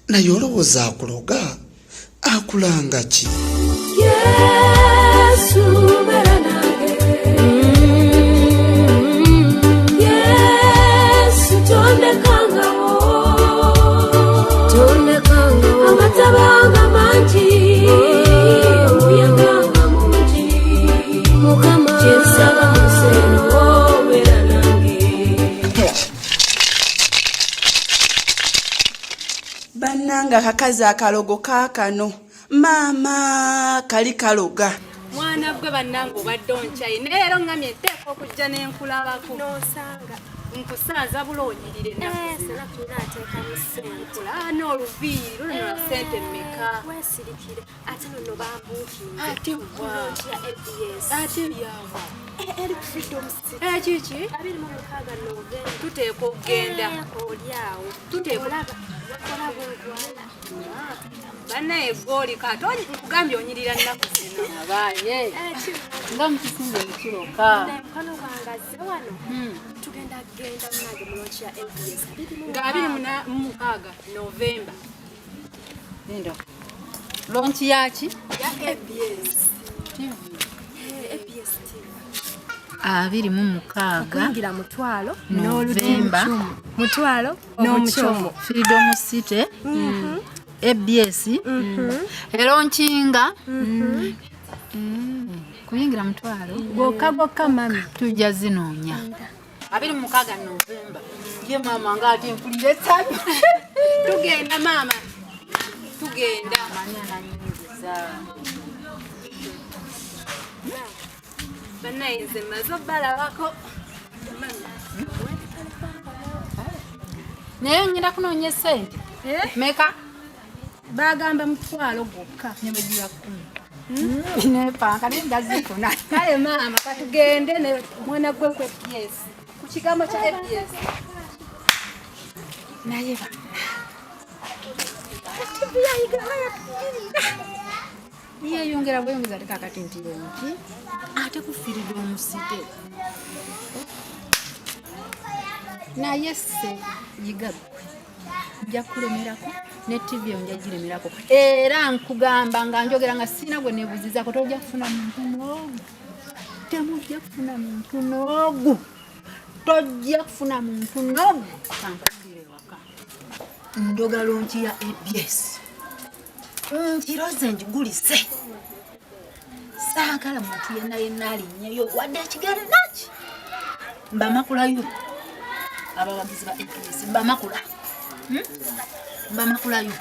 Naye olowooza akuloga akulanga ki? Yesu beera nange. Yesu tondekangawo. Tondekangawo. Amataba nga mangi, omuyaga nga mungi. Mukama. Kyensaba museno beera nange. Bannange, akakazi akalogo kaakano, maama, kali kaloga. Mwana gwe, bannange, obadde onkyayi, naye era oŋŋamye nteeka okujja n'enkulabako. Nosanga. Nkusanza buloonyirire ennaku zino. Sena tulina ateekamu ssente. Kulaba oluviiri luno lwa ssente mmeka? Weesirikire, ate nono bambuukinze. Ate wa? Launch ya ABS. Ate yawa? Eri ku Freedom City. Ekiki? 26 Novemba. Tuteeka okugenda. Oli awo. Tuteeka. Olaba olaba olwala. Bannaye, gooli kati nkugambye onyirira nnaku zino. Abaye nga mukisinze ekiroka. Mukwano gwange azze wano, tugenda genda munange mu launch ya ABS 26. Nga 26 Novemba. Linda, launch yaki? Ya ABS. TV. ABS TV. 26. Kuyingira 500. Novemba. 500 n'omucomo. Freedom City, ABS elaunchinga. Kuyingira 500. Gwokka gwokka, mami. Tujja zinoonya 26 Novemba. Ye maama, nga ate mpulira essanyu. Tugenda maama, tugenda. Ani ananyingiza? Bannaye, nze mmaze obbalabako. Naye ngenda kunoonya esente meka? Bagamba 500 gwokka. Ne bwe giba 10, nepanka, naye ndazifuna. Kale maama, katugende ne mwana gwe ku ABS, ku kigambo kya ABS. Naye banna, yeyongera bweyongeza, ate kakati nti nki ate ku Freedom City. Naye se yiga gwe, nja kulemerako ne TV eyo, nja giremerako. Era nkugamba nga njogera nga sirina gwe nebuzizaako, tojja kufuna muntu n'ogu, temujja kufuna muntu n'ogu, tojja kufuna muntu n'ogu. Kankubira ewaka, ndoga launch ya ABS, nkiroze njigulise. Saagala muntu yenna yenna alinnyeyo wadde ekigere naki. Mbamakulayo abawagizi ba ABS, mbamakula. Mbamakulayo,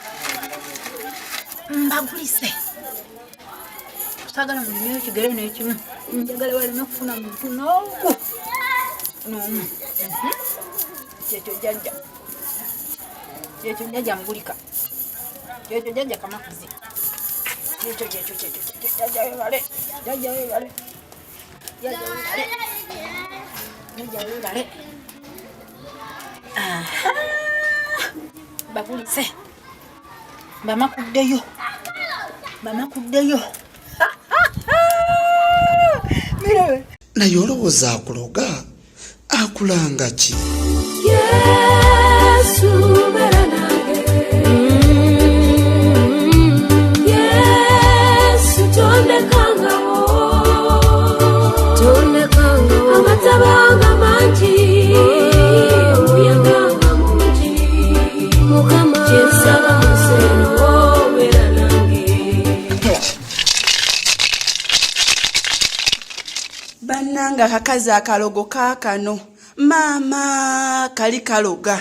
mbagulise. Saagala mulinyeyo ekigere n'ekimu, njagala waleme kufuna muntu n'ogu n'omu. Kyekyo jjajja, kyekyo jjajja mugulika, kyekyo jjajja kamakuzi, kyekyo, kyekyo, kyekyo, kyekyo jjajja. Webale jjajja, webale jjajja, webale jjajja, webale. Aha. Bagulise, bamakuddeyo, bamakuddeyo. Mirebe. Naye olowooza akuloga akulanga ki? Yesu beera nange. Yesu tondekangawo. Tondekangawo. Amataba nga mangi, omuyaga nga mungi. Mukama. Kyensaba museno beera nange. Bannange, akakazi akalogo kaakano, maama, kali kaloga.